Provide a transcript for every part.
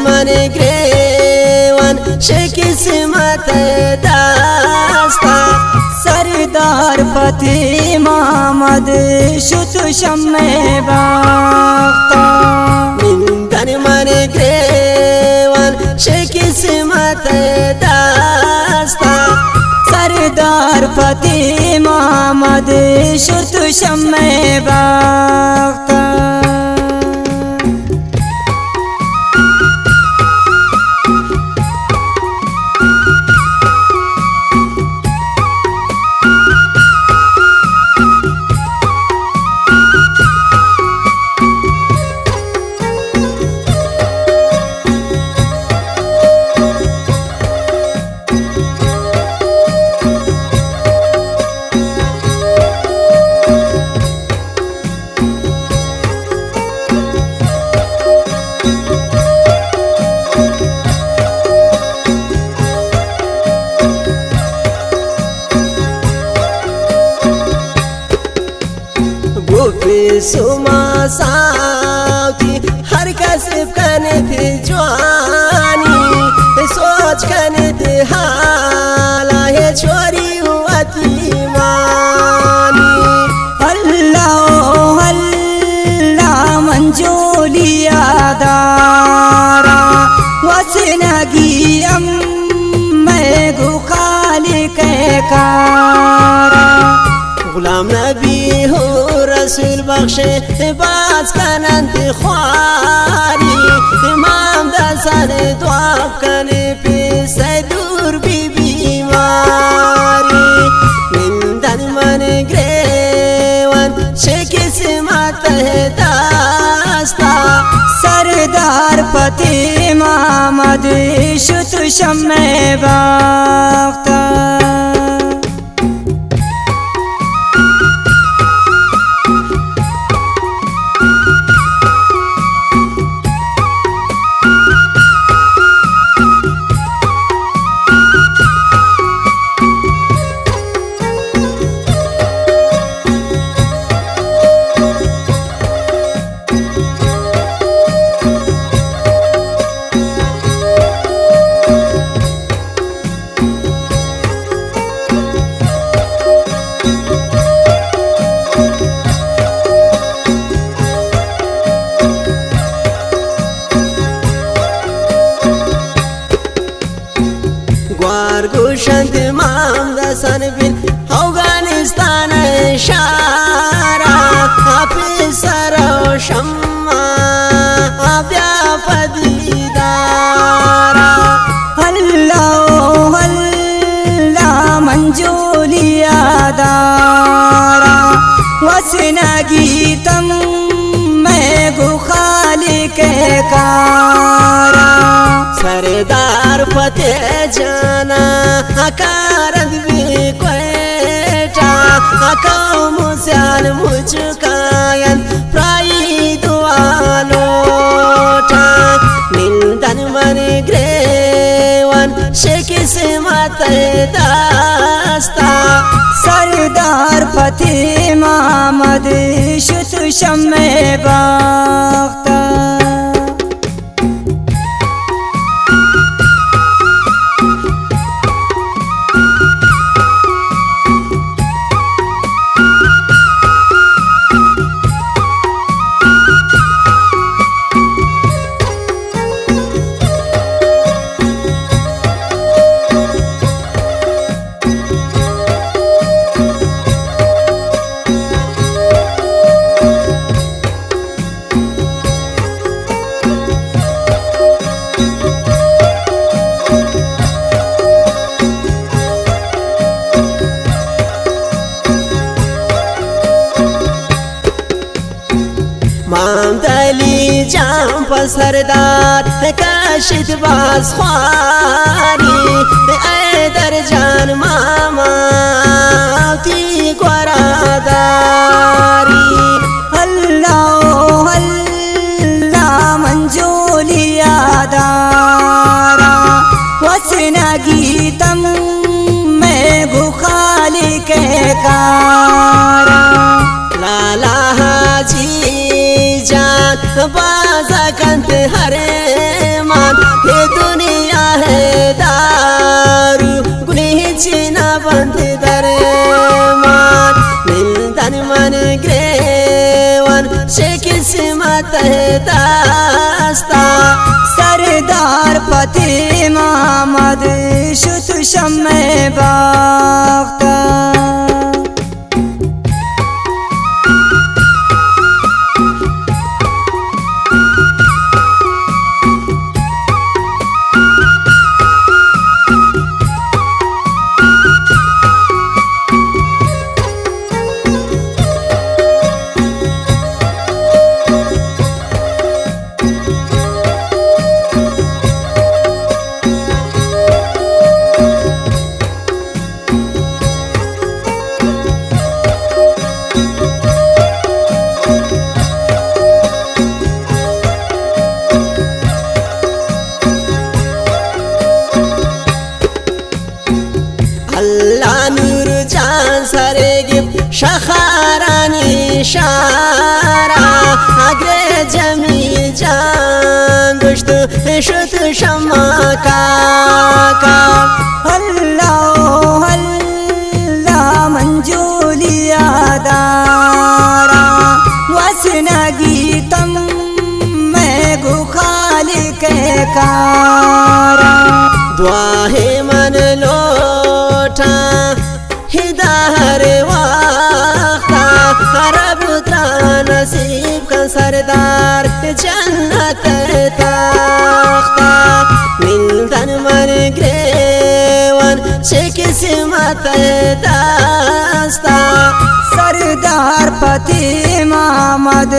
من گریوان چہ قسمت داستا، سردار فتح محمد شت شمع بختا۔ نندن من گریوان چہ قسمت داستا، سردار فتح محمد شت شمع بختا۔ گوپی سما ساوتی ہر کس کنت جوانی، سوچ کنت حالا ہے چھوری وتی مانی۔ اللہ، اللہ من جولیا دارا، وسنگی ام میں گو خالق کارا۔ غلام نبی ہو رسول بخش باز کننت خواری، امام دسن دعا کنے پہ سہ دور بی بیماری۔ نندن من گریوان چہ قسمت داستا، سردار فتح محمد شت شمع بختا۔ گوار گوشنت مام دسن بن اوگانستان شارا، پیسر و شما بیا پدیدارا۔ اللہ، اللہ من جولیا دارا، وسنگی تم میں گو خالق کارا۔ سردار فتح جانا اکارت بی کوئٹا، قوم سیان مجھ کاین پرائی دعا لوٹا۔ نندن من گریوان چہ قسمت داستا، سردار فتح محمد شت شمع بختا۔ مام دلی جان پہ سردار کشت باز خواری، اے در جان ماما تی گورا داری۔ اللہ، اللہ من جولیا دارا، وسنگی تم میں گو خالق کارا۔ لالا حاجی جان باز کنت ہر مان، اے دنیا ءِ دارو گوں ہچ نہ بنت درمان، نندن من گریوان چہ قسمت ءِ دستا۔ سردار فتح محمد شت شمع بختا۔ اللہ نور جان سرے گپت شخارانی شارا، اگرے جمی جان گوشت شت شما کاکا۔ اللہ، اللہ من جولیا دارا، وس نگیتم مئے گوں خالق ءِ کارا۔ دعا ہے من لوٹاں ہدار وقتا، رب ترا نصیب کن سردار جنت ءِ تختا۔ نندن من گریوان چہ قسمت ءِ دستا۔ سردار فتح محمد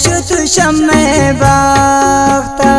شت شمع بختا۔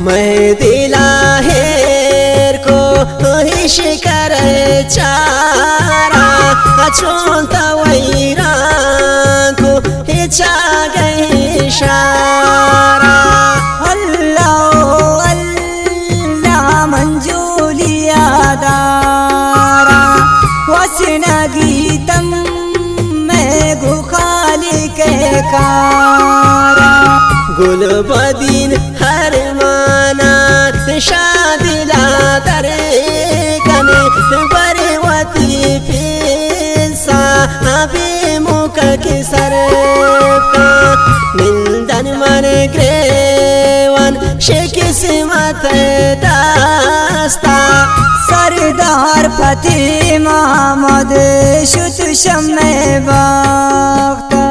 مئے دلا ہیر کو ہیش کر چارا، اچون تو ویران کو ہچا گئے شارا۔ اللہ، اللہ من جولیا دارا، وس نگیتم مئے گوں خالق ءِ کارا۔ گل بدین ہر مانا شادلا در کنے، بر وتی پیسا بے موقع کے سر کا۔ نندن من گریوان شہ قسمت ءِ دستا۔ سردار فتح محمد شت شمع بختا۔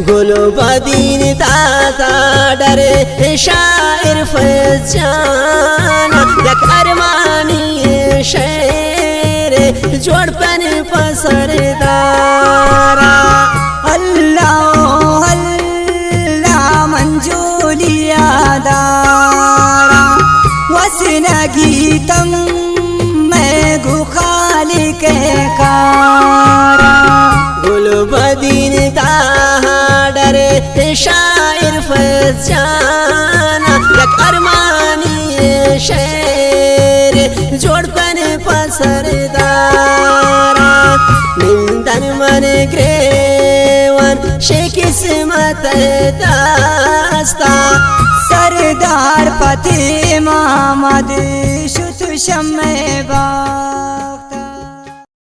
گل بدین داتا ڈر شاعر فیض جان، یک ارمانی شعر جوڑ پن پسر دارا۔ اللہ، اللہ من جولیا دارا، وس نگیتم مئے گوں خالق ءِ کارا۔ گل بدین داہا ڈر شاعر فیض جانا، یک ارمانی شعر جوڑ کن پہ سردار۔ شے قسمت دستا، سردار فتح محمد شت شمع باغ۔